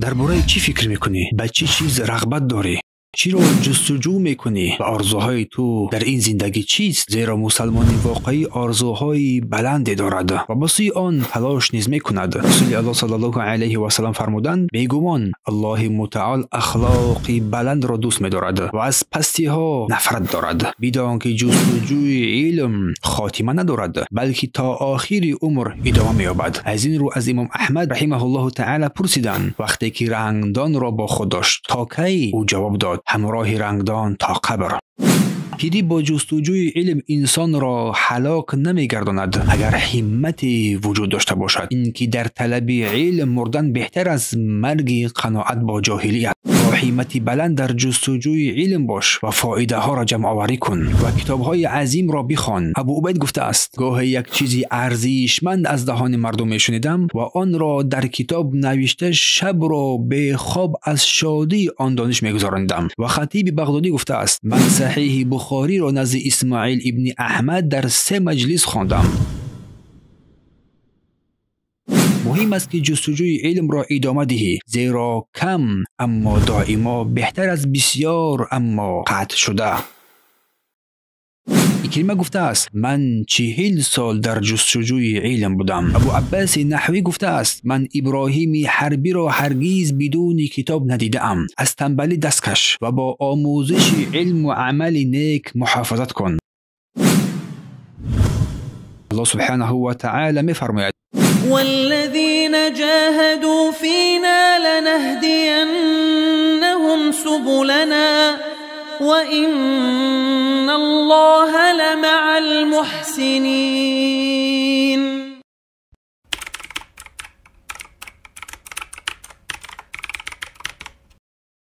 Дар бораи чӣ фикр мекунӣ? Ба чӣ чиз рағбат дорӣ? Чиро ҷустуҷӯ мекунӣ ва орзуҳои ту дар ин зиндагӣ чист? Зеро мусалмони воқеӣ орзуҳои баланде дорад ва ба сӯи он талош низ мекунад. Расули Аллоҳ саллаллоҳу алайҳи васаллам фармуданд: бегумон Аллоҳи мутаол ахлоқи баландро дӯст медорад ва аз пастиҳо нафрат дорад. Бидон ки ҷустуҷӯи илм хотима надорад, балки то охири умр идома меёбад. Аз ин рӯ аз имом Аҳмад раҳимаҳуллоҳу таъала пурсиданд, вақте ки рангдонро бо худ дошт, то кай? Ӯ ҷавоб дод: ҳамроҳи рангдон то қабр. Пирӣ бо ҷустуҷӯи илм инсонро ҳалок намегардонад, агар ҳиммате вуҷуд дошта бошад. Ин ки дар талаби илм мурдан беҳтар аз марги қаноат бо ҷоҳилият. Бо ҳиммати баланд дар ҷустуҷӯи илм бош ва фоидаҳоро ҷамъоварӣ кун ва китобҳои азимро бихон. Абу Убайд гуфтааст: гоҳе як чизи арзишманд аз даҳони мардум мешунидам ва онро дар китоб навишта шабро бехоб аз шодии он дониш мегузаронидам. Ва Хатиби Бағдодӣ гуфтааст: ман Саҳиҳи Бухориро назди Исмоил ибни Аҳмад дар 3 маҷлис хондам. Муҳим аст ки ҷустуҷӯи илмро идома диҳӣ, зеро кам аммо доимо беҳтар аз бисёр аммо қатъ шуда. Икрима гуфтааст: ман 40 сол дар ҷустуҷӯи илм будам. Абу Аббаси Наҳвӣ гуфтааст: ман Иброҳими Ҳарбиро ҳаргиз бидуни китоб надидаам. Аз танбалӣ даст каш ва бо омӯзиши илму амали нек муҳофизат кун. Аллоҳ субҳанаҳу ва таъала мефармояд: والذين جاهدوا فينا لنهدينهم سبلنا وإن الله لمع المحسنين.